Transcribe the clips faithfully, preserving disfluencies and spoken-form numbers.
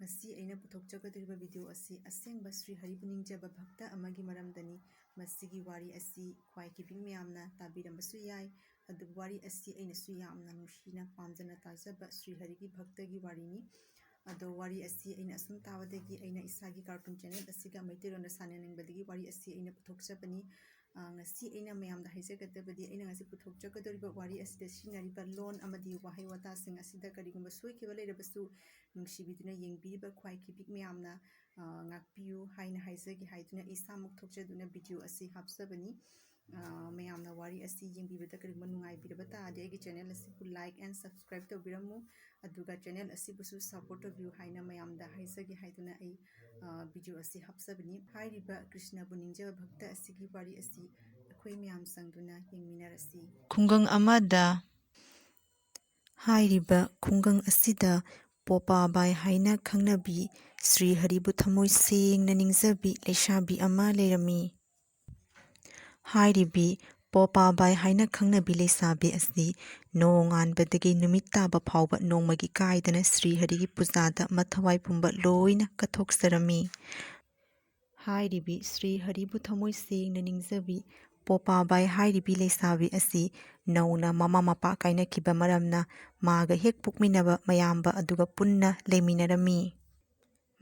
ꯉꯁꯤ ꯑꯩꯅ ꯄꯨꯊꯣꯛꯆꯒꯗꯧꯔꯤꯕ video ꯑꯁꯤ ꯑꯁꯦꯡꯕ ꯁ꯭ꯔꯤ ꯍꯔꯤꯕꯨ ꯅꯤꯡꯖꯕ ꯚꯛꯇ ꯑꯃꯒꯤ ꯃꯔꯝꯗꯅꯤ꯫ ꯃꯁꯤꯒꯤ ꯋꯥꯔꯤ ꯑꯁꯤ ꯈ꯭ꯋꯥꯏ ꯀꯤꯕꯤꯛ ꯃꯌꯥꯝꯅ ꯇꯥꯕꯤꯔꯝꯕꯁꯨ ꯌꯥꯏ, ꯑꯗꯨꯕꯨ ꯋꯥꯔꯤ ꯑꯁꯤ ꯑꯩꯅꯁꯨ ꯌꯥꯝꯅ ꯅꯨꯡꯁꯤꯅ ꯄꯥꯝꯖꯅ ꯇꯥꯖꯕ ꯁ꯭ꯔꯤ ꯍꯔꯤꯒꯤ ꯚꯛꯇꯒꯤ ꯋꯥꯔꯤꯅꯤ꯫ ꯑꯗꯣ ꯋꯥꯔꯤ ꯑꯁꯤ ꯑꯩꯅ ꯑꯁꯨꯝ ꯇꯥꯕꯗꯒꯤ ꯑꯩꯅ ꯏꯁꯥꯒꯤ cartoon channel ꯑꯁꯤꯒ ꯃꯩꯇꯩꯂꯣꯟꯗ ꯁꯥꯟꯅꯅꯤꯡꯕꯗꯒꯤ ꯋꯥꯔꯤ ꯑꯁꯤ ꯑꯩꯅ ꯄꯨꯊꯣꯛꯆꯕꯅꯤ꯫ ꯑ, ꯉꯁꯤ ꯑꯩꯅ ꯃꯌꯥꯝꯗ ꯍꯥꯏꯖꯒꯗꯕꯗꯤ, ꯑꯩꯅ ꯉꯁꯤ ꯄꯨꯊꯣꯛꯆꯒꯗꯧꯔꯤꯕ ꯋꯥꯔꯤ ꯑꯁꯤꯗ ꯁꯤꯖꯤꯟꯅꯔꯤꯕ ꯂꯣꯟ ꯑꯃꯗꯤ ꯋꯥꯍꯩ ꯋꯥꯇꯥꯁꯤꯡ ꯑꯁꯤꯗ ꯀꯔꯤꯒꯨꯝꯕ ꯁꯣꯏꯈꯤꯕ ꯂꯩꯔꯕꯁꯨ, ꯅꯨꯡꯁꯤꯕꯤꯗꯨꯅ ꯌꯦꯡꯕꯤꯔꯤꯕ ꯈ꯭ꯋꯥꯏ ꯀꯤꯕꯤꯛ ꯃꯌꯥꯝꯅ, ꯑ, ꯉꯥꯛꯄꯤꯌꯨ ꯍꯥꯏꯅ ꯍꯥꯏꯖꯒꯦ ꯍꯥꯏꯗꯨꯅ ꯑꯩ ꯏꯁꯥꯃꯛ ꯊꯣꯛꯆꯗꯨꯅ video ꯑꯁꯤ ꯍꯥꯞꯆꯕꯅꯤ꯫ ꯑ, ꯃꯌꯥꯝꯅ ꯋꯥꯔꯤ ꯑꯁꯤ ꯌꯦꯡꯕꯤꯕꯗ ꯀꯔꯤꯒꯨꯝꯕ ꯅꯨꯡꯉꯥꯏꯕꯤꯔꯕ ꯇꯥꯔꯗꯤ ꯑꯩꯒꯤ channel ꯑꯁꯤꯕꯨ like and subscribe ꯇꯧꯕꯤꯔꯝꯃꯨ, ꯑꯗꯨꯒ channel ꯑꯁꯤꯕꯨꯁꯨ support ꯇꯧꯕꯤꯌꯨ ꯍꯥꯏꯅ ꯃꯌꯥꯝꯗ ꯍꯥꯏꯖꯒꯦ ꯍꯥꯏꯗꯨꯅ ꯑꯩ, ꯑ, video ꯑꯁꯤ ꯍꯥꯞꯆꯕꯅꯤ꯫ ꯍꯥꯏꯔꯤꯕ ꯀ꯭ꯔꯤꯁꯅꯕꯨ ꯅꯤꯡꯖꯕ ꯚꯛꯇ ꯑꯁꯤꯒꯤ ꯋꯥꯔꯤ ꯑꯁꯤ ꯑꯩꯈꯣꯏ ꯃꯌꯥꯝ ꯆꯪꯗꯨꯅ ꯌꯦꯡꯃꯤꯟꯅꯔꯁꯤ꯫ ꯈꯨꯡꯒꯪ ꯑꯃꯗ ꯍꯥꯏꯔꯤꯕ ꯈꯨꯡꯒꯪ ꯑꯁꯤꯗ ꯄꯣꯄꯥꯕꯥꯏ ꯍꯥꯏꯅ ꯈꯪꯅꯕꯤ, ꯁ꯭ꯔꯤ ꯍꯔꯤꯕꯨ ꯊꯃꯣꯏ ꯁꯦꯡꯅ ꯅꯤꯡꯖꯕꯤ ꯂꯩꯁꯥꯕꯤ ꯑꯃ ꯂꯩꯔꯝꯃꯤ꯫ ꯍꯥꯏꯔꯤꯕꯤ ꯄꯣꯄꯥꯕꯥꯏ ꯍꯥꯏꯅ ꯈꯪꯅꯕꯤ ꯂꯩꯁꯥꯕꯤ ꯑꯁꯤ ꯅꯣꯡꯉꯥꯟꯕꯗꯒꯤ ꯅꯨꯃꯤꯠ ꯇꯥꯕ ꯐꯥꯎꯕ ꯅꯣꯡꯃꯒꯤ ꯀꯥꯏꯗꯅ ꯁ꯭ꯔꯤ ꯍꯔꯤꯒꯤ ꯄꯨꯖꯥꯗ ꯃꯊꯋꯥꯏ ꯄꯨꯝꯕ ꯂꯣꯏꯅ ꯀꯠꯊꯣꯛꯆꯔꯝꯃꯤ꯫ ꯍꯥꯏꯔꯤꯕꯤ ꯁ꯭ꯔꯤ ꯍꯔꯤꯕꯨ ꯊꯃꯣꯏ ꯁꯦꯡꯅ ꯅꯤꯡꯖꯕꯤ ꯄꯣꯄꯥꯕꯥꯏ ꯍꯥꯏꯔꯤꯕꯤ ꯂꯩꯁꯥꯕꯤ ꯑꯁꯤ ꯅꯧꯅ ꯃꯃꯥ ꯃꯄꯥ ꯀꯥꯏꯅꯈꯤꯕ ꯃꯔꯝꯅ ꯃꯥꯒ ꯍꯦꯛ ꯄꯣꯛꯃꯤꯟꯅꯕ ꯃꯌꯥꯝꯕ ꯑꯗꯨꯒ ꯄꯨꯟꯅ ꯂꯩꯃꯤꯟꯅꯔꯝꯃꯤ꯫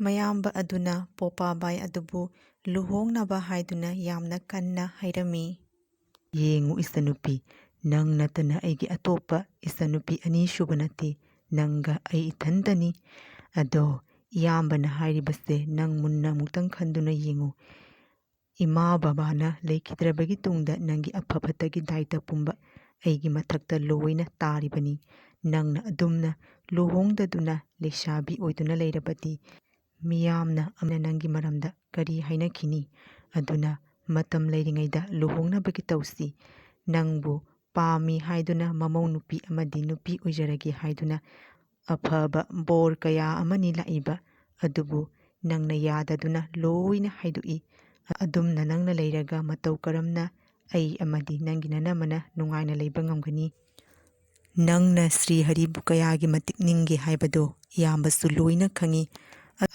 ꯃꯌꯥꯝꯕ ꯑꯗꯨꯅ ꯄꯣꯄꯥꯕꯥꯏ ꯑꯗꯨꯕꯨ ꯂꯨꯍꯣꯡꯅꯕ ꯍꯥꯏꯗꯨꯅ ꯌꯥꯝꯅ ꯀꯟꯅ ꯍꯥꯏꯔꯝꯃꯤ꯫ "ꯌꯦꯡꯉꯨ ꯏꯆꯟꯅꯨꯄꯤ, ꯅꯪ ꯅꯠꯇꯅ ꯑꯩꯒꯤ ꯑꯇꯣꯞꯄ ꯏꯆꯟꯅꯨꯄꯤ ꯑꯅꯤ ꯁꯨꯕ ꯅꯠꯇꯦ, ꯅꯪꯒ ꯑꯩ ꯏꯊꯟꯇꯅꯤ꯫ ꯑꯗꯣ ꯏꯌꯥꯝꯕꯅ ꯍꯥꯏꯔꯤꯕꯁꯦ ꯅꯪ ꯃꯨꯟꯅ ꯑꯃꯨꯛꯇꯪ ꯈꯟꯗꯨꯅ ꯌꯦꯡꯉꯨ꯫ ꯏꯃꯥ ꯕꯕꯥꯅ ꯂꯩꯈꯤꯗ꯭ꯔꯕꯒꯤ ꯇꯨꯡꯗ ꯅꯪꯒꯤ ꯑꯐ ꯐꯠꯇꯒꯤ ꯗꯥꯏꯇ ꯄꯨꯝꯕ ꯑꯩꯒꯤ ꯃꯊꯛꯇ ꯂꯣꯏꯅ ꯇꯥꯔꯤꯕꯅꯤ꯫ ꯅꯪꯅ ꯑꯗꯨꯝꯅ ꯂꯨꯍꯣꯡꯗꯗꯨꯅ ꯂꯩꯁꯥꯕꯤ ꯑꯣꯏꯗꯨꯅ ꯂꯩꯔꯕꯗꯤ ꯃꯤꯌꯥꯝꯅ ꯑꯃꯅ ꯅꯪꯒꯤ ꯃꯔꯝꯗ ꯀꯔꯤ ꯍꯥꯏꯅꯈꯤꯅꯤ? ꯑꯗꯨꯅ ꯃꯇꯝ ꯂꯩꯔꯤꯉꯩꯗ ꯂꯨꯍꯣꯡꯅꯕꯒꯤ ꯇꯧꯁꯤ꯫ ꯅꯪꯕꯨ ꯄꯥꯝꯃꯤ ꯍꯥꯏꯗꯨꯅ ꯃꯃꯧ ꯅꯨꯄꯤ ꯑꯃꯗꯤ ꯅꯨꯄꯤ ꯑꯣꯏꯖꯔꯒꯦ ꯍꯥꯏꯗꯨꯅ ꯑꯐꯕ ꯕꯣꯔ ꯀꯌꯥ ꯑꯃꯅꯤ ꯂꯥꯛꯏꯕ, ꯑꯗꯨꯕꯨ ꯅꯪꯅ ꯌꯥꯗꯗꯨꯅ ꯂꯣꯏꯅ ꯍꯥꯏꯗꯣꯛꯏ꯫ ꯑꯗꯨꯝꯅ ꯅꯪꯅ ꯂꯩꯔꯒ ꯃꯇꯧ ꯀꯔꯝꯅ ꯑꯩ ꯑꯃꯗꯤ ꯅꯪꯒꯤ ꯅꯅꯝꯃꯅ ꯅꯨꯡꯉꯥꯏꯅ ꯂꯩꯕ ꯉꯝꯒꯅꯤ? ꯅꯪꯅ ꯁ꯭ꯔꯤ ꯍꯔꯤꯕꯨ ꯀꯌꯥꯒꯤ ꯃꯇꯤꯛ ꯅꯤꯡꯒꯦ ꯍꯥꯏꯕꯗꯣ ꯏꯌꯥꯝꯕꯁꯨ ꯂꯣꯏꯅ ꯈꯪꯏ꯫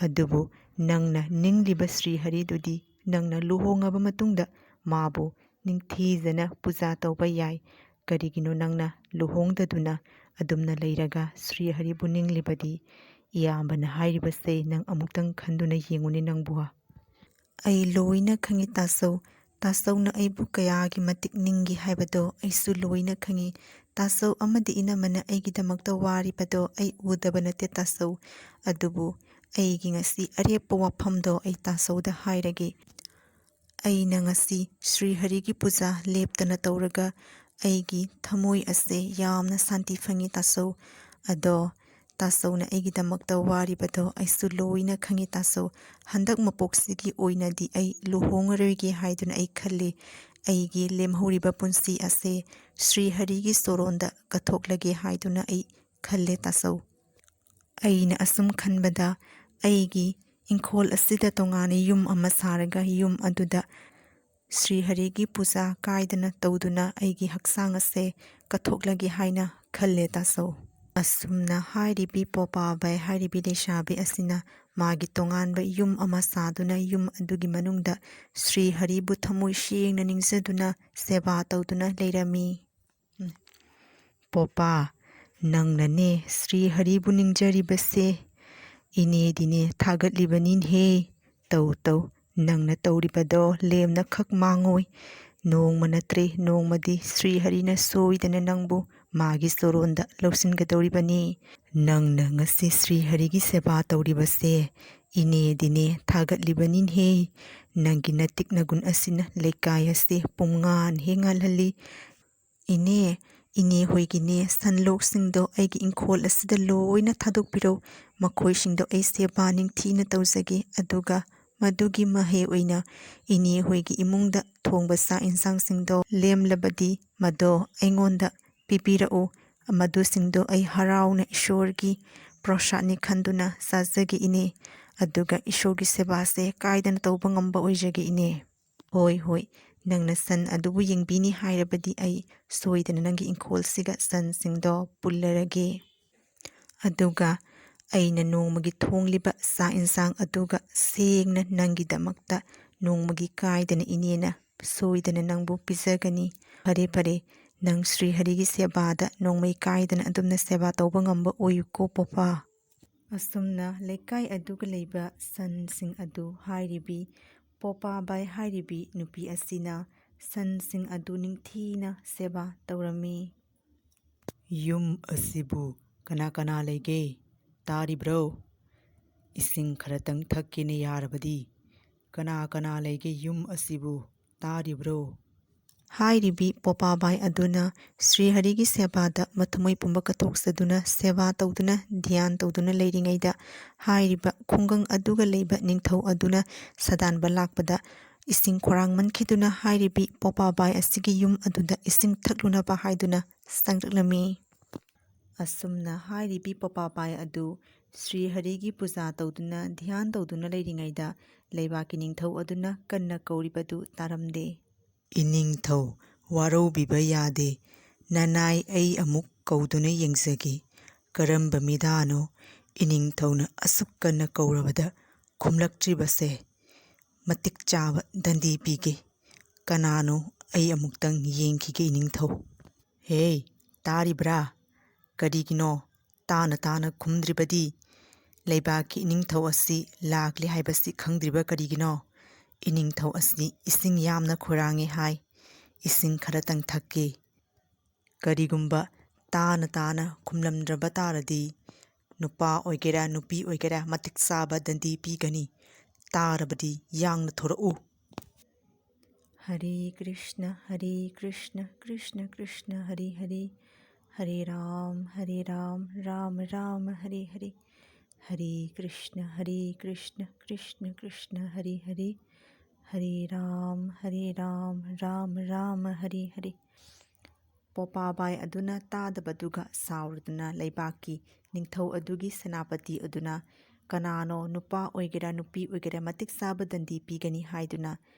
ꯑꯗꯨꯕꯨ ꯅꯪꯅ ꯅꯤꯡꯂꯤꯕ ꯁ꯭ꯔꯤ ꯍꯔꯤꯗꯨꯗꯤ ꯅꯪꯅ ꯂꯨꯍꯣꯡꯉꯕ ꯃꯇꯨꯡꯗ ꯃꯥꯕꯨ ꯅꯤꯡꯊꯤꯖꯅ ꯄꯨꯖꯥ ꯇꯧꯕ ꯌꯥꯏ꯫ ꯀꯔꯤꯒꯤꯅꯣ ꯅꯪꯅ ꯂꯨꯍꯣꯡꯗꯗꯨꯅ ꯑꯗꯨꯝꯅ ꯂꯩꯔꯒ ꯁ꯭ꯔꯤ ꯍꯔꯤꯕꯨ ꯅꯤꯡꯂꯤꯕꯗꯤ? ꯏꯌꯥꯝꯕꯅ ꯍꯥꯏꯔꯤꯕꯁꯦ ꯅꯪ ꯑꯃꯨꯛꯇꯪ ꯈꯟꯗꯨꯅ ꯌꯦꯡꯉꯨꯅꯦ ꯅꯪꯕꯨ꯫ ꯑꯩ ꯂꯣꯏꯅ ꯈꯪꯉꯤ ꯇꯥꯆꯧ꯫ ꯇꯥꯆꯧꯅ ꯑꯩꯕꯨ ꯀꯌꯥꯒꯤ ꯃꯇꯤꯛ ꯅꯤꯡꯒꯦ ꯍꯥꯏꯕꯗꯣ ꯑꯩꯁꯨ ꯂꯣꯏꯅ ꯈꯪꯉꯤ꯫ ꯇꯥꯆꯧ ꯑꯃꯗꯤ ꯏꯅꯝꯃꯅ ꯑꯩꯒꯤꯗꯃꯛꯇ ꯋꯥꯔꯤꯕꯗꯣ ꯑꯩ ꯎꯗꯕ ꯅꯠꯇꯦ ꯇꯥꯆꯧ꯫ ꯑꯗꯨꯕꯨ ꯑꯩꯒꯤ ꯉꯁꯤ ꯑꯔꯦꯞꯄ ꯋꯥꯐꯝꯗꯣ ꯑꯩ ꯇꯥꯆꯧꯗ ꯍꯥꯏꯔꯒꯦ꯫ ꯑꯩꯅ ꯉꯁꯤ ꯁ꯭ꯔꯤ ꯍꯔꯤꯒꯤ ꯄꯨꯖꯥ ꯂꯦꯞꯇꯅ ꯇꯧꯔꯒ ꯑꯩꯒꯤ ꯊꯃꯣꯏ ꯑꯁꯦ ꯌꯥꯝꯅ ꯁꯥꯟꯇꯤ ꯐꯪꯉꯤ ꯇꯥꯆꯧ꯫ ꯑꯗꯣ ꯇꯥꯆꯧꯅ ꯑꯩꯒꯤꯗꯃꯛꯇ ꯋꯥꯔꯤꯕꯗꯣ ꯑꯩꯁꯨ ꯂꯣꯏꯅ ꯈꯪꯉꯤ ꯇꯥꯆꯧ꯫ ꯍꯟꯗꯛ ꯃꯄꯣꯛꯁꯤꯒꯤ ꯑꯣꯏꯅꯗꯤ ꯑꯩ ꯂꯨꯍꯣꯡꯉꯔꯣꯏꯒꯦ ꯍꯥꯏꯗꯨꯅ ꯑꯩ ꯈꯜꯂꯤ꯫ ꯑꯩꯒꯤ ꯂꯦꯝꯍꯧꯔꯤꯕ ꯄꯨꯟꯁꯤ ꯑꯁꯦ ꯁ꯭ꯔꯤ ꯍꯔꯤꯒꯤ ꯁꯣꯔꯣꯟꯗ ꯀꯠꯊꯣꯛꯂꯒꯦ ꯍꯥꯏꯗꯨꯅ ꯑꯩ ꯈꯜꯂꯦ ꯇꯥꯆꯧ꯫ ꯑꯩꯅ ꯑꯁꯨꯝ ꯈꯟꯕꯗ ꯑꯩꯒꯤ ꯏꯪꯈꯣꯜ ꯑꯁꯤꯗ ꯇꯣꯉꯥꯟꯅ ꯌꯨꯝ ꯑꯃ ꯁꯥꯔꯒ ꯌꯨꯝ ꯑꯗꯨꯗ ꯁ꯭ꯔꯤ ꯍꯔꯤꯒꯤ ꯄꯨꯖꯥ ꯀꯥꯏꯗꯅ ꯇꯧꯗꯨꯅ ꯑꯩꯒꯤ ꯍꯛꯆꯥꯡ ꯑꯁꯦ ꯀꯠꯊꯣꯛꯂꯒꯦ ꯍꯥꯏꯅ ꯈꯜꯂꯦ ꯇꯥꯆꯧ꯫ ꯑꯁꯨꯝꯅ ꯍꯥꯏꯔꯤꯕꯤ ꯄꯣꯄꯥꯕꯥꯏ ꯍꯥꯏꯔꯤꯕꯤ ꯂꯩꯁꯥꯕꯤ ꯑꯁꯤꯅ ꯃꯥꯒꯤ ꯇꯣꯉꯥꯟꯕ ꯌꯨꯝ ꯑꯃ ꯁꯥꯗꯨꯅ ꯌꯨꯝ ꯑꯗꯨꯒꯤ ꯃꯅꯨꯡꯗ ꯁ꯭ꯔꯤ ꯍꯔꯤꯕꯨ ꯊꯃꯣꯏ ꯁꯦꯡꯅ ꯅꯤꯡꯖꯗꯨꯅ ꯁꯦꯕꯥ ꯇꯧꯗꯨꯅ ꯂꯩꯔꯝꯃꯤ꯫ ꯎꯝ꯫ ꯄꯣꯄꯥ, ꯅꯪꯅꯅꯦ ꯁ꯭ꯔꯤ ꯍꯔꯤꯕꯨ ꯅꯤꯡꯖꯔꯤꯕꯁꯦ ꯏꯅꯦꯗꯤꯅꯦ ꯊꯥꯒꯠꯂꯤꯕꯅꯤꯅꯦꯍꯦ꯫ ꯇꯧ ꯇꯧ, ꯅꯪꯅ ꯇꯧꯔꯤꯕꯗꯣ ꯂꯦꯝꯅ ꯈꯛ ꯃꯥꯡꯉꯣꯏ꯫ ꯅꯣꯡꯃ ꯅꯠꯇ꯭ꯔꯦ ꯅꯣꯡꯃꯗꯤ ꯁ꯭ꯔꯤ ꯍꯔꯤꯅ ꯁꯣꯏꯗꯅ ꯅꯪꯕꯨ ꯃꯥꯒꯤ ꯁꯣꯔꯣꯟꯗ ꯂꯧꯁꯤꯟꯒꯗꯧꯔꯤꯕꯅꯤ꯫ ꯅꯪꯅ ꯉꯁꯤ ꯁ꯭ꯔꯤ ꯍꯔꯤꯒꯤ ꯁꯦꯕꯥ ꯇꯧꯔꯤꯕꯁꯦ ꯏꯅꯦꯗꯤꯅꯦ ꯊꯥꯒꯠꯂꯤꯕꯅꯤꯅꯦꯍꯦ꯫ ꯅꯪꯒꯤ ꯅꯇꯤꯛ ꯅꯒꯨꯟ ꯑꯁꯤꯅ ꯂꯩꯀꯥꯏ ꯑꯁꯤ ꯄꯨꯝꯉꯥꯟ ꯍꯦꯛ ꯉꯥꯜꯍꯜꯂꯤ꯫ ꯏꯅꯦ, ꯏꯅꯦ ꯍꯣꯏꯒꯤꯅꯦ ꯁꯟ ꯂꯣꯛꯁꯤꯡꯗꯣ ꯑꯩꯒꯤ ꯏꯪꯈꯣꯜ ꯑꯁꯤꯗ ꯂꯣꯏꯅ ꯊꯥꯗꯣꯛꯄꯤꯔꯧ꯫ ꯃꯈꯣꯏꯁꯤꯡꯗꯣ ꯑꯩ ꯁꯦꯕꯥ ꯅꯤꯡꯊꯤꯅ ꯇꯧꯖꯒꯦ꯫ ꯑꯗꯨꯒ ꯃꯗꯨꯒꯤ ꯃꯍꯩ ꯑꯣꯏꯅ ꯏꯅꯦ ꯍꯣꯏꯒꯤ ꯏꯃꯨꯡꯗ ꯊꯣꯡꯕ ꯆꯥꯛ ꯏꯟꯁꯥꯡꯁꯤꯡꯗꯣ ꯂꯦꯝꯂꯕꯗꯤ ꯃꯗꯣ ꯑꯩꯉꯣꯟꯗ ꯄꯤꯕꯤꯔꯛꯎ꯫ ꯃꯗꯨꯁꯤꯡꯗꯣ ꯑꯩ ꯍꯔꯥꯎꯅ ꯏꯁꯣꯔꯒꯤ ꯄ꯭ꯔꯣꯁꯥꯗꯅꯤ ꯈꯟꯗꯨꯅ ꯆꯥꯖꯒꯦ ꯏꯅꯦ꯫ ꯑꯗꯨꯒ ꯏꯁꯣꯔꯒꯤ ꯁꯦꯕꯥꯁꯦ ꯀꯥꯏꯗꯅ ꯇꯧꯕ ꯉꯝꯕ ꯑꯣꯏꯖꯒꯦ ꯏꯅꯦ꯫ ꯍꯣꯏ, ꯍꯣꯏ, ꯅꯪꯅ ꯁꯟ ꯑꯗꯨꯕꯨ ꯌꯦꯡꯕꯤꯅꯤ ꯍꯥꯏꯔꯕꯗꯤ ꯑꯩ ꯁꯣꯏꯗꯅ ꯅꯪꯒꯤ ꯏꯪꯈꯣꯜꯁꯤꯒ ꯁꯟꯁꯤꯡꯗꯣ ꯄꯨꯜꯂꯔꯒꯦ꯫ ꯑꯗꯨꯒ ꯑꯩꯅ ꯅꯣꯡꯃꯒꯤ ꯊꯣꯡꯂꯤꯕ ꯆꯥꯛ ꯏꯟꯁꯥꯡ ꯑꯗꯨꯒ ꯁꯦꯡꯅ ꯅꯪꯒꯤꯗꯃꯛꯇ ꯅꯣꯡꯃꯒꯤ ꯀꯥꯏꯗꯅ ꯏꯅꯦꯅ ꯁꯣꯏꯗꯅ ꯅꯪꯕꯨ ꯄꯤꯖꯒꯅꯤ꯫ ꯐꯔꯦ, ꯐꯔꯦ, ꯅꯪ ꯁ꯭ꯔꯤ ꯍꯔꯤꯒꯤ ꯁꯦꯕꯥꯗ ꯅꯣꯡꯃꯩ ꯀꯥꯏꯗꯅ ꯑꯗꯨꯝꯅ ꯁꯦꯕꯥ ꯇꯧꯕ ꯉꯝꯕ ꯑꯣꯏꯌꯨꯀꯣ, ꯄꯣꯄꯥ꯫ ꯑꯁꯨꯝꯅ ꯂꯩꯀꯥꯏ ꯑꯗꯨꯒ ꯂꯩꯕ ꯁꯟꯁꯤꯡ ꯑꯗꯨ ꯍꯥꯏꯔꯤꯕꯤ ꯄꯣꯄꯥꯕꯥꯏ ꯍꯥꯏꯔꯤꯕꯤ ꯅꯨꯄꯤ ꯑꯁꯤꯅ ꯁꯟꯁꯤꯡ ꯑꯗꯨ ꯅꯤꯡꯊꯤꯅ ꯁꯦꯕꯥ ꯇꯧꯔꯝꯃꯤ꯫ "ꯌꯨꯝ ꯑꯁꯤꯕꯨ ꯀꯅꯥ ꯀꯅꯥ ꯂꯩꯒꯦ? ꯇꯥꯔꯤꯕ꯭ꯔꯣ? ꯏꯁꯤꯡ ꯈꯔꯇꯪ ꯊꯛꯀꯦꯅ ꯌꯥꯔꯕꯗꯤ꯫ ꯀꯅꯥ ꯀꯅꯥ ꯂꯩꯒꯦ ꯌꯨꯝ ꯑꯁꯤꯕꯨ? ꯇꯥꯔꯤꯕ꯭ꯔꯣ?" ꯍꯥꯏꯔꯤꯕꯤ ꯄꯣꯄꯥꯕꯥꯏ ꯑꯗꯨꯅ ꯁ꯭ꯔꯤ ꯍꯔꯤꯒꯤ ꯁꯦꯕꯥꯗ ꯃꯊꯃꯣꯏ ꯄꯨꯝꯕ ꯀꯠꯊꯣꯛꯆꯗꯨꯅ ꯁꯦꯕꯥ ꯇꯧꯗꯨꯅ ꯙ꯭ꯌꯥꯟ ꯇꯧꯗꯨꯅ ꯂꯩꯔꯤꯉꯩꯗ, ꯍꯥꯏꯔꯤꯕ ꯈꯨꯡꯒꯪ ꯑꯗꯨꯒ ꯂꯩꯕ ꯅꯤꯡꯊꯧ ꯑꯗꯨꯅ ꯁꯥꯗꯥꯟꯕ ꯂꯥꯛꯄꯗ ꯏꯁꯤꯡ ꯈꯧꯔꯥꯡꯃꯟꯈꯤꯗꯨꯅ ꯍꯥꯏꯔꯤꯕꯤ ꯄꯣꯄꯥꯕꯥꯏ ꯑꯁꯤꯒꯤ ꯌꯨꯝ ꯑꯗꯨꯗ ꯏꯁꯤꯡ ꯊꯛꯂꯨꯅꯕ ꯍꯥꯏꯗꯨꯅ ꯆꯪꯂꯛꯂꯝꯃꯤ꯫ ꯑꯁꯨꯝꯅ ꯍꯥꯏꯔꯤꯕꯤ ꯄꯣꯄꯥꯕꯥꯏ ꯑꯗꯨ ꯁ꯭ꯔꯤ ꯍꯔꯤꯒꯤ ꯄꯨꯖꯥ ꯇꯧꯗꯨꯅ ꯙ꯭ꯌꯥꯟ ꯇꯧꯗꯨꯅ ꯂꯩꯔꯤꯉꯩꯗ ꯂꯩꯕꯥꯛꯀꯤ ꯅꯤꯡꯊꯧ ꯑꯗꯨꯅ ꯀꯟꯅ ꯀꯧꯔꯤꯕꯗꯨ ꯇꯥꯔꯝꯗꯦ꯫ "ꯏꯅꯤꯡꯊꯧ, ꯋꯥꯔꯧꯕꯤꯕ ꯌꯥꯗꯦ꯫ ꯅꯅꯥꯏ ꯑꯩ ꯑꯃꯨꯛ ꯀꯧꯗꯨꯅ ꯌꯦꯡꯖꯒꯦ꯫ ꯀꯔꯝꯕ ꯃꯤꯗꯥꯅꯣ ꯏꯅꯤꯡꯊꯧꯅ ꯑꯁꯨꯛ ꯀꯟꯅ ꯀꯧꯔꯕꯗ ꯈꯨꯝꯂꯛꯇ꯭ꯔꯤꯕꯁꯦ? ꯃꯇꯤꯛ ꯆꯥꯕ ꯗꯟꯗꯤ ꯄꯤꯒꯦ꯫ ꯀꯅꯥꯅꯣ? ꯑꯩ ꯑꯃꯨꯛꯇꯪ ꯌꯦꯡꯈꯤꯒꯦ, ꯏꯅꯤꯡꯊꯧ꯫ ꯍꯦ, ꯇꯥꯔꯤꯕ꯭ꯔꯥ? ꯀꯔꯤꯒꯤꯅꯣ ꯇꯥꯅ ꯇꯥꯅ ꯈꯨꯝꯗ꯭ꯔꯤꯕꯗꯤ? ꯂꯩꯕꯥꯛꯀꯤ ꯏꯅꯤꯡꯊꯧ ꯑꯁꯤ ꯂꯥꯛꯂꯦ ꯍꯥꯏꯕꯁꯤ ꯈꯪꯗ꯭ꯔꯤꯕ ꯀꯔꯤꯒꯤꯅꯣ? ꯏꯅꯤꯡꯊꯧ ꯑꯁꯤ ꯏꯁꯤꯡ ꯌꯥꯝꯅ ꯈꯣꯏꯔꯥꯡꯉꯦ ꯍꯥꯏ꯫ ꯏꯁꯤꯡ ꯈꯔꯇꯪ ꯊꯛꯀꯦ꯫ ꯀꯔꯤꯒꯨꯝꯕ ꯇꯥꯅ ꯇꯥꯅ ꯈꯨꯝꯂꯝꯗ꯭ꯔꯕ ꯇꯥꯔꯗꯤ, ꯅꯨꯄꯥ ꯑꯣꯏꯒꯦꯔꯥ ꯅꯨꯄꯤ ꯑꯣꯏꯒꯦꯔꯥ ꯃꯇꯤꯛ ꯆꯥꯕ ꯗꯟꯗꯤ ꯄꯤꯒꯅꯤ꯫ ꯇꯥꯔꯕꯗꯤ ꯌꯥꯡꯅ ꯊꯣꯔꯛꯎ꯫" ꯍꯔꯦ ꯀ꯭ꯔꯤꯁꯅ, ꯍꯔꯦ ꯀ꯭ꯔꯤꯁꯅ, ꯀ꯭ꯔꯤꯁꯅ ꯀ꯭ꯔꯤꯁꯅ, ꯍꯔꯦ ꯍꯔꯦ, ꯍꯔꯦ ꯔꯥꯝ, ꯍꯔꯦ ꯔꯥꯝ, ꯔꯥꯝ ꯔꯥꯝ, ꯍꯔꯦ ꯍꯔꯦ, ꯍꯔꯦ ꯀ꯭ꯔꯤꯁꯅ, ꯍꯔꯦ ꯀ꯭ꯔꯤꯁꯅ, ꯀ꯭ꯔꯤꯁꯅ ꯀ꯭ꯔꯤꯁꯅ, ꯍꯔꯦ ꯍꯔꯦ, ꯍꯔꯦ ꯔꯥꯝ, ꯍꯔꯦ ꯔꯥꯝ, ꯔꯥꯝ ꯔꯥꯝ, ꯍꯔꯦ ꯍꯔꯦ꯫ ꯄꯣꯄꯥꯕꯥꯏ ꯑꯗꯨꯅ ꯇꯥꯗꯕꯗꯨꯒ ꯁꯥꯎꯔꯗꯨꯅ ꯂꯩꯕꯥꯛꯀꯤ ꯅꯤꯡꯊꯧ ꯑꯗꯨꯒꯤ ꯁꯦꯅꯥꯄꯇꯤ ꯑꯗꯨꯅ ꯀꯅꯥꯅꯣ, ꯅꯨꯄꯥ ꯑꯣꯏꯒꯦꯔꯥ ꯅꯨꯄꯤ ꯑꯣꯏꯒꯦꯔꯥ, ꯃꯇꯤꯛ ꯆꯥꯕ ꯗꯟꯗꯤ ꯄꯤꯒꯅꯤ ꯍꯥꯏꯗꯨꯅ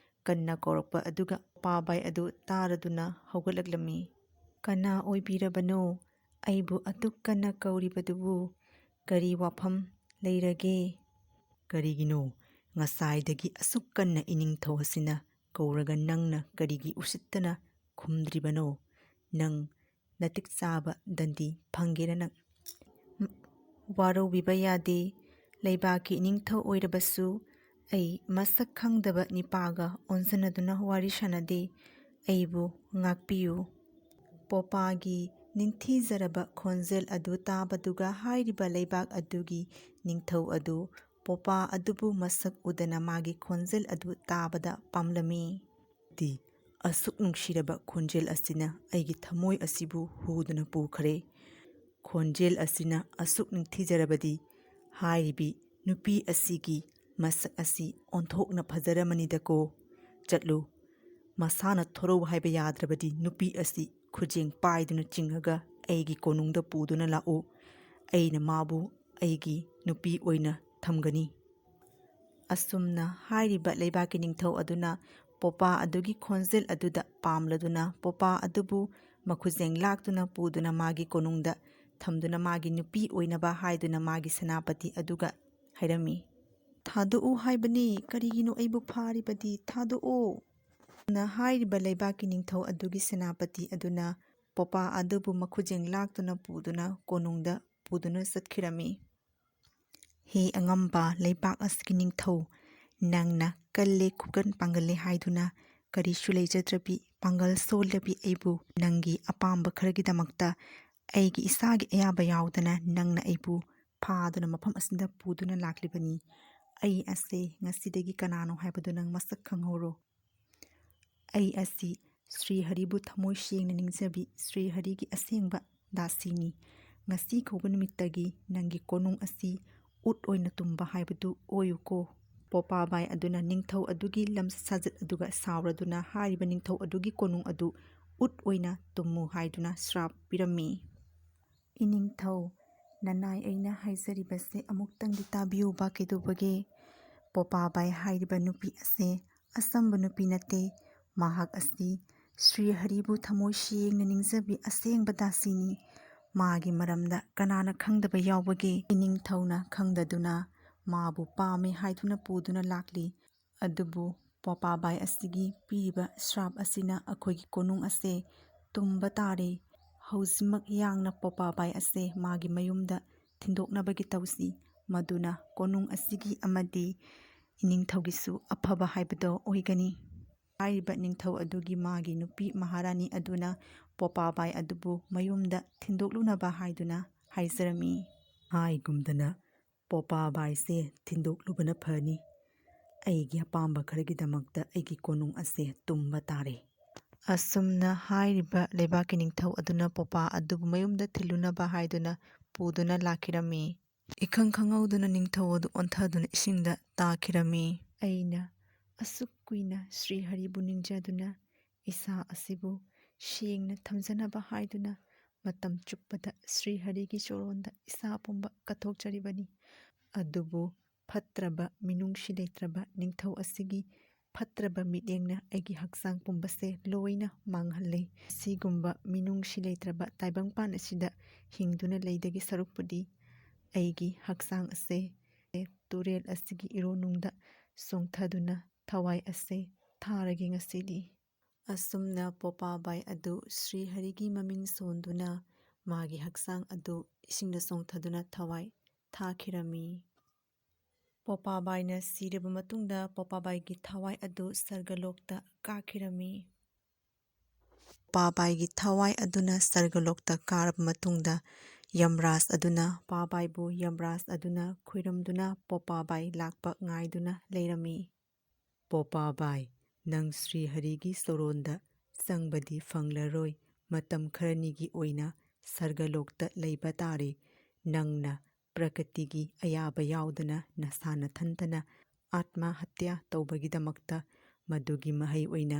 ꯀꯟꯅ ꯀꯧꯔꯛꯄ ꯑꯗꯨꯒ ꯄꯣꯄꯥꯕꯥꯏ ꯑꯗꯨ ꯇꯥꯔꯗꯨꯅ ꯍꯧꯒꯠꯂꯛꯂꯝꯃꯤ꯫ "ꯀꯅꯥ ꯑꯣꯏꯕꯤꯔꯕꯅꯣ ꯑꯩꯕꯨ ꯑꯗꯨꯛ ꯀꯟꯅ ꯀꯧꯔꯤꯕꯗꯨꯕꯨ? ꯀꯔꯤ ꯋꯥꯐꯝ ꯂꯩꯔꯒꯦ? ꯀꯔꯤꯒꯤꯅꯣ ꯉꯁꯥꯏꯗꯒꯤ ꯑꯁꯨꯛ ꯀꯟꯅ ꯏꯅꯤꯡꯊꯧ ꯑꯁꯤꯅ ꯀꯧꯔꯒ ꯅꯪꯅ ꯀꯔꯤꯒꯤ ꯎꯁꯤꯠꯇꯅ ꯈꯨꯝꯗ꯭ꯔꯤꯕꯅꯣ? ꯅꯪ ꯅꯇꯤꯛ ꯆꯥꯕ ꯗꯟꯗꯤ ꯐꯪꯒꯦꯔꯥ ꯅꯪ? ꯎꯝ, ꯋꯥꯔꯧꯕꯤꯕ ꯌꯥꯗꯦ꯫ ꯂꯩꯕꯥꯛꯀꯤ ꯏꯅꯤꯡꯊꯧ ꯑꯣꯏꯔꯕꯁꯨ ꯑꯩ ꯃꯁꯛ ꯈꯪꯗꯕ ꯅꯤꯄꯥꯒ ꯑꯣꯟꯁꯤꯟꯅꯗꯨꯅ ꯋꯥꯔꯤ ꯁꯥꯟꯅꯗꯦ꯫ ꯑꯩꯕꯨ ꯉꯥꯛꯄꯤꯌꯨ꯫ ꯄꯣꯄꯥꯒꯤ ꯅꯤꯡꯊꯤꯖꯔꯕ ꯈꯣꯟꯖꯦꯜ ꯑꯗꯨ ꯇꯥꯕꯗꯨꯒ ꯍꯥꯏꯔꯤꯕ ꯂꯩꯕꯥꯛ ꯑꯗꯨꯒꯤ ꯅꯤꯡꯊꯧ ꯑꯗꯨ ꯄꯣꯄꯥ ꯑꯗꯨꯕꯨ ꯃꯁꯛ ꯎꯗꯅ ꯃꯥꯒꯤ ꯈꯣꯟꯖꯦꯜ ꯑꯗꯨ ꯇꯥꯕꯗ ꯄꯥꯝꯂꯝꯃꯤ꯫ ꯗꯤ ꯑꯁꯨꯛ ꯅꯨꯡꯁꯤꯔꯕ ꯈꯣꯟꯖꯦꯜ ꯑꯁꯤꯅ ꯑꯩꯒꯤ ꯊꯃꯣꯏ ꯑꯁꯤꯕꯨ ꯍꯨꯗꯨꯅ ꯄꯨꯈ꯭ꯔꯦ꯫ ꯈꯣꯟꯖꯦꯜ ꯑꯁꯤꯅ ꯑꯁꯨꯛ ꯅꯤꯡꯊꯤꯖꯔꯕꯗꯤ ꯍꯥꯏꯔꯤꯕꯤ ꯅꯨꯄꯤ ꯑꯁꯤꯒꯤ ꯃꯁꯛ ꯑꯁꯤ ꯑꯣꯟꯊꯣꯛꯅ ꯐꯖꯔꯝꯃꯅꯤꯗꯀꯣ꯫ ꯆꯠꯂꯨ, ꯃꯁꯥꯅ ꯊꯣꯔꯧ ꯍꯥꯏꯕ ꯌꯥꯗ꯭ꯔꯕꯗꯤ ꯅꯨꯄꯤ ꯑꯁꯤ ꯈꯨꯖꯦꯡ ꯄꯥꯏꯗꯨꯅ ꯆꯤꯡꯉꯒ ꯑꯩꯒꯤ ꯀꯣꯅꯨꯡꯗ ꯄꯨꯗꯨꯅ ꯂꯥꯛꯎ꯫ ꯑꯩꯅ ꯃꯥꯕꯨ ꯑꯩꯒꯤ ꯅꯨꯄꯤ ꯑꯣꯏꯅ ꯊꯝꯒꯅꯤ꯫ ꯑꯁꯨꯝꯅ ꯍꯥꯏꯔꯤꯕ ꯂꯩꯕꯥꯛꯀꯤ ꯅꯤꯡꯊꯧ ꯑꯗꯨꯅ ꯄꯣꯄꯥ ꯑꯗꯨꯒꯤ ꯈꯣꯟꯖꯦꯜ ꯑꯗꯨꯗ ꯄꯥꯝꯂꯗꯨꯅ ꯄꯣꯄꯥ ꯑꯗꯨꯕꯨ ꯃꯈꯨꯖꯦꯡ ꯂꯥꯛꯇꯨꯅ ꯄꯨꯗꯨꯅ ꯃꯥꯒꯤ ꯀꯣꯅꯨꯡꯗ ꯊꯝꯗꯨꯅ ꯃꯥꯒꯤ ꯅꯨꯄꯤ ꯑꯣꯏꯅꯕ ꯍꯥꯏꯗꯨꯅ ꯃꯥꯒꯤ ꯁꯦꯅꯥꯄꯇꯤ ꯑꯗꯨꯒ ꯍꯥꯏꯔꯝꯃꯤ꯫ "ꯊꯥꯗꯣꯛꯎ ꯍꯥꯏꯕꯅꯤ, ꯀꯔꯤꯒꯤꯅꯣ ꯑꯩꯕꯨ ꯐꯥꯔꯤꯕꯗꯤ? ꯊꯥꯗꯣꯛꯑꯣ!" ꯅ ꯍꯥꯏꯔꯤꯕ ꯂꯩꯕꯥꯛꯀꯤ ꯅꯤꯡꯊꯧ ꯑꯗꯨꯒꯤ ꯁꯦꯅꯥꯄꯇꯤ ꯑꯗꯨꯅ ꯄꯣꯄꯥ ꯑꯗꯨꯕꯨ ꯃꯈꯨꯖꯦꯡ ꯂꯥꯛꯇꯨꯅ ꯄꯨꯗꯨꯅ ꯀꯣꯅꯨꯡꯗ ꯄꯨꯗꯨꯅ ꯆꯠꯈꯤꯔꯝꯃꯤ꯫ "ꯍꯦ ꯑꯉꯝꯕ ꯂꯩꯕꯥꯛ ꯑꯁꯤꯒꯤ ꯅꯤꯡꯊꯧ, ꯅꯪꯅ ꯀꯜꯂꯦ, ꯈꯨꯀꯟ ꯄꯥꯡꯒꯜꯂꯦ ꯍꯥꯏꯗꯨꯅ ꯀꯔꯤꯁꯨ ꯂꯩꯖꯗ꯭ꯔꯕꯤ, ꯄꯥꯡꯒꯜ ꯁꯣꯜꯂꯕꯤ ꯑꯩꯕꯨ ꯅꯪꯒꯤ ꯑꯄꯥꯝꯕ ꯈꯔꯒꯤꯗꯃꯛꯇ ꯑꯩꯒꯤ ꯏꯁꯥꯒꯤ ꯑꯌꯥꯕ ꯌꯥꯎꯗꯅ ꯅꯪꯅ ꯑꯩꯕꯨ ꯐꯥꯗꯨꯅ ꯃꯐꯝ ꯑꯁꯤꯗ ꯄꯨꯗꯨꯅ ꯂꯥꯛꯂꯤꯕꯅꯤ꯫ ꯑꯩ ꯑꯁꯦ ꯉꯁꯤꯗꯒꯤ ꯀꯅꯥꯅꯣ ꯍꯥꯏꯕꯗꯨ ꯅꯪ ꯃꯁꯛ ꯈꯪꯍꯧꯔꯣ꯫ ꯑꯩ ꯑꯁꯤ ꯁ꯭ꯔꯤ ꯍꯔꯤꯕꯨ ꯊꯃꯣꯏ ꯁꯦꯡꯅ ꯅꯤꯡꯖꯕꯤ ꯁ꯭ꯔꯤ ꯍꯔꯤꯒꯤ ꯑꯁꯦꯡꯕ ꯗꯥꯁꯤꯅꯤ꯫ ꯉꯁꯤ ꯀꯧꯕ ꯅꯨꯃꯤꯠꯇꯒꯤ ꯅꯪꯒꯤ ꯀꯣꯅꯨꯡ ꯑꯁꯤ ꯎꯠ ꯑꯣꯏꯅ ꯇꯨꯝꯕ ꯍꯥꯏꯕꯗꯨ ꯑꯣꯏꯌꯨꯀꯣ꯫" ꯄꯣꯄꯥꯕꯥꯏ ꯑꯗꯨꯅ ꯅꯤꯡꯊꯧ ꯑꯗꯨꯒꯤ ꯂꯝꯆꯠ ꯁꯥꯖꯠ ꯑꯗꯨꯒ ꯁꯥꯎꯔꯗꯨꯅ ꯍꯥꯏꯔꯤꯕ ꯅꯤꯡꯊꯧ ꯑꯗꯨꯒꯤ ꯀꯣꯅꯨꯡ ꯑꯗꯨ ꯎꯠ ꯑꯣꯏꯅ ꯇꯨꯝꯃꯨ ꯍꯥꯏꯗꯨꯅ ꯁ꯭ꯔꯥꯞ ꯄꯤꯔꯝꯃꯤ꯫ "ꯏꯅꯤꯡꯊꯧ, ꯅꯅꯥꯏ ꯑꯩꯅ ꯍꯥꯏꯖꯔꯤꯕꯁꯦ ꯑꯃꯨꯛꯇꯪꯗꯤ ꯇꯥꯕꯤꯌꯨꯕ꯫ ꯀꯩꯗꯧꯕꯒꯦ? ꯄꯣꯄꯥꯕꯥꯏ ꯍꯥꯏꯔꯤꯕ ꯅꯨꯄꯤ ꯑꯁꯦ ꯑꯆꯝꯕ ꯅꯨꯄꯤ ꯅꯠꯇꯦ꯫ ꯃꯍꯥꯛ ꯑꯁꯤ ꯁ꯭ꯔꯤ ꯍꯔꯤꯕꯨ ꯊꯃꯣꯏ ꯁꯦꯡꯅ ꯅꯤꯡꯖꯕꯤ ꯑꯁꯦꯡꯕ ꯗꯥꯁꯤꯅꯤ꯫ ꯃꯥꯒꯤ ꯃꯔꯝꯗ ꯀꯅꯥꯅ ꯈꯪꯗꯕ ꯌꯥꯎꯕꯒꯦ? ꯏꯅꯤꯡꯊꯧꯅ ꯈꯪꯗꯗꯨꯅ ꯃꯥꯕꯨ ꯄꯥꯝꯃꯦ ꯍꯥꯏꯗꯨꯅ ꯄꯨꯗꯨꯅ ꯂꯥꯛꯂꯤ꯫ ꯑꯗꯨꯕꯨ ꯄꯣꯄꯥꯕꯥꯏ ꯑꯁꯤꯒꯤ ꯄꯤꯔꯤꯕ ꯁ꯭ꯔꯥꯞ ꯑꯁꯤꯅ ꯑꯩꯈꯣꯏꯒꯤ ꯀꯣꯅꯨꯡ ꯑꯁꯦ ꯇꯨꯝꯕ ꯇꯥꯔꯦ꯫ ꯍꯧꯖꯤꯛꯃꯛ ꯌꯥꯡꯅ ꯄꯣꯄꯥꯕꯥꯏ ꯑꯁꯦ ꯃꯥꯒꯤ ꯃꯌꯨꯝꯗ ꯊꯤꯟꯗꯣꯛꯅꯕꯒꯤ ꯇꯧꯁꯤ, ꯃꯗꯨꯅ ꯀꯣꯅꯨꯡ ꯑꯁꯤꯒꯤ ꯑꯃꯗꯤ ꯏꯅꯤꯡꯊꯧꯒꯤꯁꯨ ꯑꯐꯕ ꯍꯥꯏꯕꯗꯣ ꯑꯣꯏꯒꯅꯤ꯫ ꯍꯥꯏꯔꯤꯕ ꯅꯤꯡꯊꯧ ꯑꯗꯨꯒꯤ ꯃꯥꯒꯤ ꯅꯨꯄꯤ ꯃꯍꯥꯔꯥꯅꯤ ꯑꯗꯨꯅ ꯄꯣꯄꯥꯕꯥꯏ ꯑꯗꯨꯕꯨ ꯃꯌꯨꯝꯗ ꯊꯤꯟꯗꯣꯛꯂꯨꯅꯕ ꯍꯥꯏꯗꯨꯅ ꯍꯥꯏꯖꯔꯝꯃꯤ꯫ ꯍꯥꯏꯒꯨꯝꯗꯅ ꯄꯣꯄꯥꯕꯥꯏꯁꯦ ꯊꯤꯟꯗꯣꯛꯂꯨꯕꯅ ꯐꯅꯤ꯫ ꯑꯩꯒꯤ ꯑꯄꯥꯝꯕ ꯈꯔꯒꯤꯗꯃꯛꯇ ꯑꯩꯒꯤ ꯀꯣꯅꯨꯡ ꯑꯁꯦ ꯇꯨꯝꯕ ꯇꯥꯔꯦ꯫ ꯑꯁꯨꯝꯅ ꯍꯥꯏꯔꯤꯕ ꯂꯩꯕꯥꯛꯀꯤ ꯅꯤꯡꯊꯧ ꯑꯗꯨꯅ ꯄꯣꯄꯥ ꯑꯗꯨꯕꯨ ꯃꯌꯨꯝꯗ ꯊꯤꯜꯂꯨꯅꯕ ꯍꯥꯏꯗꯨꯅ ꯄꯨꯗꯨꯅ ꯂꯥꯛꯈꯤꯔꯝꯃꯤ꯫ ꯏꯈꯪ ꯈꯪꯍꯧꯗꯅ ꯅꯤꯡꯊꯧ ꯑꯗꯨ ꯑꯣꯟꯊꯗꯨꯅ ꯏꯁꯤꯡꯗ ꯇꯥꯈꯤꯔꯝꯃꯤ꯫ ꯑꯩꯅ ꯑꯁꯨꯛ ꯀꯨꯏꯅ ꯁ꯭ꯔꯤ ꯍꯔꯤꯕꯨ ꯅꯤꯡꯖꯗꯨꯅ ꯏꯁꯥ ꯑꯁꯤꯕꯨ ꯁꯦꯡꯅ ꯊꯝꯖꯅꯕ ꯍꯥꯏꯗꯨꯅ ꯃꯇꯝ ꯆꯨꯞꯄꯗ ꯁ꯭ꯔꯤ ꯍꯔꯤꯒꯤ ꯆꯣꯔꯣꯟꯗ ꯏꯁꯥ ꯄꯨꯝꯕ ꯀꯠꯊꯣꯛꯆꯔꯤꯕꯅꯤ꯫ ꯑꯗꯨꯕꯨ ꯐꯠꯇ꯭ꯔꯕ ꯃꯤꯅꯨꯡꯁꯤ ꯂꯩꯇ꯭ꯔꯕ ꯅꯤꯡꯊꯧ ꯑꯁꯤꯒꯤ ꯐꯠꯇ꯭ꯔꯕ ꯃꯤꯠꯌꯦꯡꯅ ꯑꯩꯒꯤ ꯍꯛꯆꯥꯡ ꯄꯨꯝꯕꯁꯦ ꯂꯣꯏꯅ ꯃꯥꯡꯍꯜꯂꯦ꯫ ꯑꯁꯤꯒꯨꯝꯕ ꯃꯤꯅꯨꯡꯁꯤ ꯂꯩꯇ꯭ꯔꯕ ꯇꯥꯏꯕꯪꯄꯥꯟ ꯑꯁꯤꯗ ꯍꯤꯡꯗꯨꯅ ꯂꯩꯗꯒꯤ ꯁꯔꯨꯛꯄꯨꯗꯤ ꯑꯩꯒꯤ ꯍꯛꯆꯥꯡ ꯑꯁꯦ ꯇꯨꯔꯦꯜ ꯑꯁꯤꯒꯤ ꯏꯔꯣꯟꯅꯨꯡꯗ ꯆꯣꯡꯊꯗꯨꯅ ꯊꯋꯥꯏ ꯑꯁꯦ ꯊꯥꯔꯒꯦ ꯉꯁꯤꯗꯤ꯫ ꯑꯁꯨꯝꯅ ꯄꯣꯄꯥꯕꯥꯏ ꯑꯗꯨ ꯁ꯭ꯔꯤ ꯍꯔꯤꯒꯤ ꯃꯃꯤꯡ ꯁꯣꯟꯗꯨꯅ ꯃꯥꯒꯤ ꯍꯛꯆꯥꯡ ꯑꯗꯨ ꯏꯁꯤꯡꯗ ꯆꯣꯡꯊꯗꯨꯅ ꯊꯋꯥꯏ ꯊꯥꯈꯤꯔꯝꯃꯤ꯫ ꯄꯣꯄꯥꯕꯥꯏꯅ ꯁꯤꯔꯕ ꯃꯇꯨꯡꯗ ꯄꯣꯄꯥꯕꯥꯏꯒꯤ ꯊꯋꯥꯏ ꯑꯗꯨ ꯁꯔꯒꯂꯣꯛꯇ ꯀꯥꯈꯤꯔꯝꯃꯤ꯫ ꯄꯣꯄꯥꯕꯥꯏꯒꯤ ꯊꯋꯥꯏ ꯑꯗꯨꯅ ꯁꯔꯒꯂꯣꯛꯇ ꯀꯥꯔꯕ ꯃꯇꯨꯡꯗ ꯌꯝꯔꯥꯖ ꯑꯗꯨꯅ ꯄꯣꯄꯥꯕꯥꯏꯕꯨ ꯌꯝꯔꯥꯖ ꯑꯗꯨꯅ ꯈꯨꯏꯔꯝꯗꯨꯅ ꯄꯣꯄꯥꯕꯥꯏ ꯂꯥꯛꯄ ꯉꯥꯏꯗꯨꯅ ꯂꯩꯔꯝꯃꯤ꯫ ꯄꯣꯄꯥꯕꯥꯏ, ꯅꯪ ꯁ꯭ꯔꯤ ꯍꯔꯤꯒꯤ ꯁꯣꯔꯣꯟꯗ ꯆꯪꯕꯗꯤ ꯐꯪꯂꯔꯣꯏ꯫ ꯃꯇꯝ ꯈꯔꯅꯤꯒꯤ ꯑꯣꯏꯅ ꯁꯔꯒꯂꯣꯛꯇ ꯂꯩꯕ ꯇꯥꯔꯦ꯫ ꯅꯪꯅ ꯄ꯭ꯔꯀꯇꯤꯒꯤ ꯑꯌꯥꯕ ꯌꯥꯎꯗꯅ ꯅꯁꯥ ꯅꯊꯟꯇꯅ ꯑꯥꯠꯃ ꯍꯠꯌꯥ ꯇꯧꯕꯒꯤꯗꯃꯛꯇ ꯃꯗꯨꯒꯤ ꯃꯍꯩ ꯑꯣꯏꯅ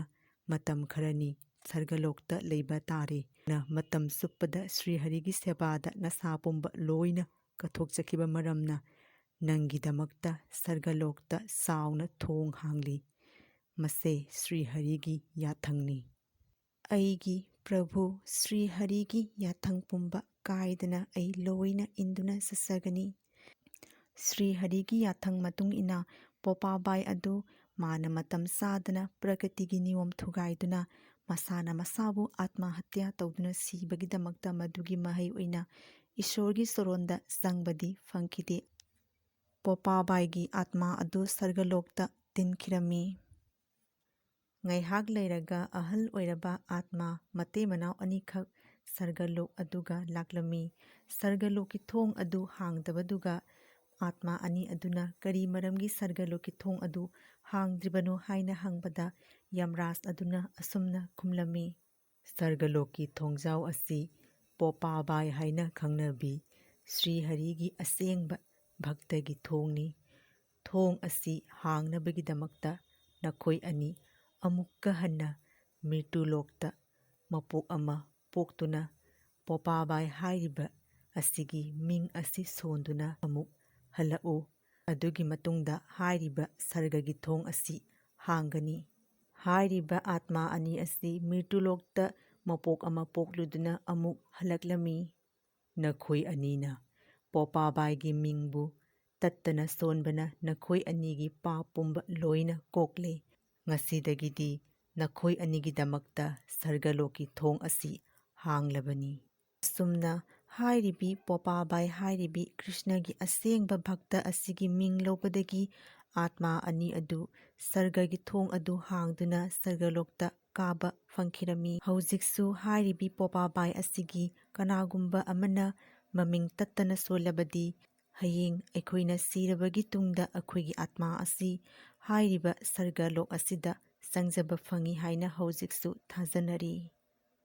ꯃꯇꯝ ꯈꯔꯅꯤ ꯁꯔꯒꯂꯣꯛꯇ ꯂꯩꯕ ꯇꯥꯔꯦ꯫ ꯅ ꯃꯇꯝ ꯆꯨꯞꯄꯗ ꯁ꯭ꯔꯤ ꯍꯔꯤꯒꯤ ꯁꯦꯕꯥꯗ ꯅꯁꯥ ꯄꯨꯝꯕ ꯂꯣꯏꯅ ꯀꯠꯊꯣꯛꯆꯈꯤꯕ ꯃꯔꯝꯅ ꯅꯪꯒꯤꯗꯃꯛꯇ ꯁꯔꯒꯂꯣꯛꯇ ꯆꯥꯎꯅ ꯊꯣꯡ ꯍꯥꯡꯂꯤ꯫ ꯃꯁꯦ ꯁ꯭ꯔꯤ ꯍꯔꯤꯒꯤ ꯌꯥꯊꯪꯅꯤ꯫ ꯑꯩꯒꯤ ꯄ꯭ꯔꯚꯨ ꯁ꯭ꯔꯤ ꯍꯔꯤꯒꯤ ꯌꯥꯊꯪ ꯄꯨꯝꯕ ꯀꯥꯏꯗꯅ ꯑꯩ ꯂꯣꯏꯅ ꯏꯟꯗꯨꯅ ꯆꯠꯆꯒꯅꯤ꯫ ꯁ꯭ꯔꯤ ꯍꯔꯤꯒꯤ ꯌꯥꯊꯪ ꯃꯇꯨꯡ ꯏꯟꯅ ꯄꯣꯄꯥꯕꯥꯏ ꯑꯗꯨ ꯃꯥꯅ ꯃꯇꯝ ꯆꯥꯗꯅ ꯄ꯭ꯔꯀ꯭ꯔꯤꯇꯤꯒꯤ ꯅꯤꯌꯣꯝ ꯊꯨꯒꯥꯏꯗꯨꯅ ꯃꯁꯥꯅ ꯃꯁꯥꯕꯨ ꯑꯥꯠꯃꯍꯇ꯭ꯌꯥ ꯇꯧꯗꯨꯅ ꯁꯤꯕꯒꯤꯗꯃꯛꯇ ꯃꯗꯨꯒꯤ ꯃꯍꯩ ꯑꯣꯏꯅ ꯏꯁꯣꯔꯒꯤ ꯆꯣꯔꯣꯟꯗ ꯆꯪꯕꯗꯤ ꯐꯪꯈꯤꯗꯦ꯫ ꯄꯣꯄꯥꯕꯥꯏꯒꯤ ꯑꯥꯠꯃꯥ ꯑꯗꯨ ꯁꯔꯒꯂꯣꯛꯇ ꯇꯤꯟꯈꯤꯔꯝꯃꯤ꯫ ꯉꯥꯏꯍꯥꯛ ꯂꯩꯔꯒ ꯑꯍꯜ ꯑꯣꯏꯔꯕ ꯑꯥꯠꯃꯥ ꯃꯇꯩ ꯃꯅꯥꯎ ꯑꯅꯤꯈꯛ ꯁꯔꯒꯂꯣꯛ ꯑꯗꯨꯒ ꯂꯥꯛꯂꯝꯃꯤ꯫ ꯁꯔꯒꯂꯣꯛꯀꯤ ꯊꯣꯡ ꯑꯗꯨ ꯍꯥꯡꯗꯕꯗꯨꯒ ꯑꯥꯠꯃꯥ ꯑꯅꯤ ꯑꯗꯨꯅ ꯀꯔꯤ ꯃꯔꯝꯒꯤ ꯁꯔꯒꯂꯣꯛꯀꯤ ꯊꯣꯡ ꯑꯗꯨ ꯍꯥꯡꯗ꯭ꯔꯤꯕꯅꯣ ꯍꯥꯏꯅ ꯍꯪꯕꯗ ꯌꯝꯔꯥꯖ ꯑꯗꯨꯅ ꯑꯁꯨꯝꯅ ꯈꯨꯝꯂꯝꯃꯤ, "ꯁꯔꯒꯂꯣꯛꯀꯤ ꯊꯣꯡꯖꯥꯎ ꯑꯁꯤ ꯄꯣꯄꯥꯕꯥꯏ ꯍꯥꯏꯅ ꯈꯪꯅꯕꯤ ꯁ꯭ꯔꯤ ꯍꯔꯤꯒꯤ ꯑꯁꯦꯡꯕ ꯚꯛꯇꯒꯤ ꯊꯣꯡꯅꯤ꯫ ꯊꯣꯡ ꯑꯁꯤ ꯍꯥꯡꯅꯕꯒꯤꯗꯃꯛꯇ ꯅꯈꯣꯏ ꯑꯅꯤ ꯑꯃꯨꯛꯀ ꯍꯟꯅ ꯃ꯭ꯔꯤꯇꯨꯂꯣꯛꯇ ꯃꯄꯣꯛ ꯑꯃ ꯄꯣꯛꯇꯨꯅ ꯄꯣꯄꯥꯕꯥꯏ ꯍꯥꯏꯔꯤꯕ ꯑꯁꯤꯒꯤ ꯃꯤꯡ ꯑꯁꯤ ꯁꯣꯟꯗꯨꯅ ꯑꯃꯨꯛ ꯍꯜꯂꯛꯎ꯫ ꯑꯗꯨꯒꯤ ꯃꯇꯨꯡꯗ ꯍꯥꯏꯔꯤꯕ ꯁꯔꯒꯒꯤ ꯊꯣꯡ ꯑꯁꯤ ꯍꯥꯡꯒꯅꯤ꯫" ꯍꯥꯏꯔꯤꯕ ꯑꯥꯠꯃꯥ ꯑꯅꯤ ꯑꯁꯤ ꯃ꯭ꯔꯤꯇꯨꯂꯣꯛꯇ ꯃꯄꯣꯛ ꯑꯃ ꯄꯣꯛꯂꯨꯗꯨꯅ ꯑꯃꯨꯛ ꯍꯜꯂꯛꯂꯝꯃꯤ꯫ "ꯅꯈꯣꯏ ꯑꯅꯤꯅ ꯄꯣꯄꯥꯕꯥꯏꯒꯤ ꯃꯤꯡꯕꯨ ꯇꯠꯇꯅ ꯁꯣꯟꯕꯅ ꯅꯈꯣꯏ ꯑꯅꯤꯒꯤ ꯄꯥꯞ ꯄꯨꯝꯕ ꯂꯣꯏꯅ ꯀꯣꯛꯂꯦ꯫ ꯉꯁꯤꯗꯒꯤꯗꯤ ꯅꯈꯣꯏ ꯑꯅꯤꯒꯤꯗꯃꯛꯇ ꯁꯔꯒꯂꯣꯛꯀꯤ ꯊꯣꯡ ꯑꯁꯤ ꯍꯥꯡꯂꯕꯅꯤ꯫" ꯑꯁꯨꯝꯅ ꯍꯥꯏꯔꯤꯕꯤ ꯄꯣꯄꯥꯕꯥꯏ ꯍꯥꯏꯔꯤꯕꯤ ꯀ꯭ꯔꯤꯁꯅꯒꯤ ꯑꯁꯦꯡꯕ ꯚꯛꯇ ꯑꯁꯤꯒꯤ ꯃꯤꯡ ꯂꯧꯕꯗꯒꯤ ꯑꯥꯠꯃꯥ ꯑꯅꯤ ꯑꯗꯨ ꯁꯔꯒꯒꯤ ꯊꯣꯡ ꯑꯗꯨ ꯍꯥꯡꯗꯨꯅ ꯁꯔꯒꯂꯣꯛꯇ ꯀꯥꯕ ꯐꯪꯈꯤꯔꯝꯃꯤ꯫ ꯍꯧꯖꯤꯛꯁꯨ ꯍꯥꯏꯔꯤꯕꯤ ꯄꯣꯄꯥꯕꯥꯏ ꯑꯁꯤꯒꯤ ꯀꯅꯥꯒꯨꯝꯕ ꯑꯃꯅ ꯃꯃꯤꯡ ꯇꯠꯇꯅ ꯁꯣꯜꯂꯕꯗꯤ, ꯍꯌꯦꯡ ꯑꯩꯈꯣꯏꯅ ꯁꯤꯔꯕꯒꯤ ꯇꯨꯡꯗ ꯑꯩꯈꯣꯏꯒꯤ ꯑꯥꯠꯃꯥ ꯑꯁꯤ ꯍꯥꯏꯔꯤꯕ ꯁꯔꯒꯂꯣꯛ ꯑꯁꯤꯗ ꯆꯪꯖꯕ ꯐꯪꯏ ꯍꯥꯏꯅ ꯍꯧꯖꯤꯛꯁꯨ ꯊꯥꯖꯅꯔꯤ꯫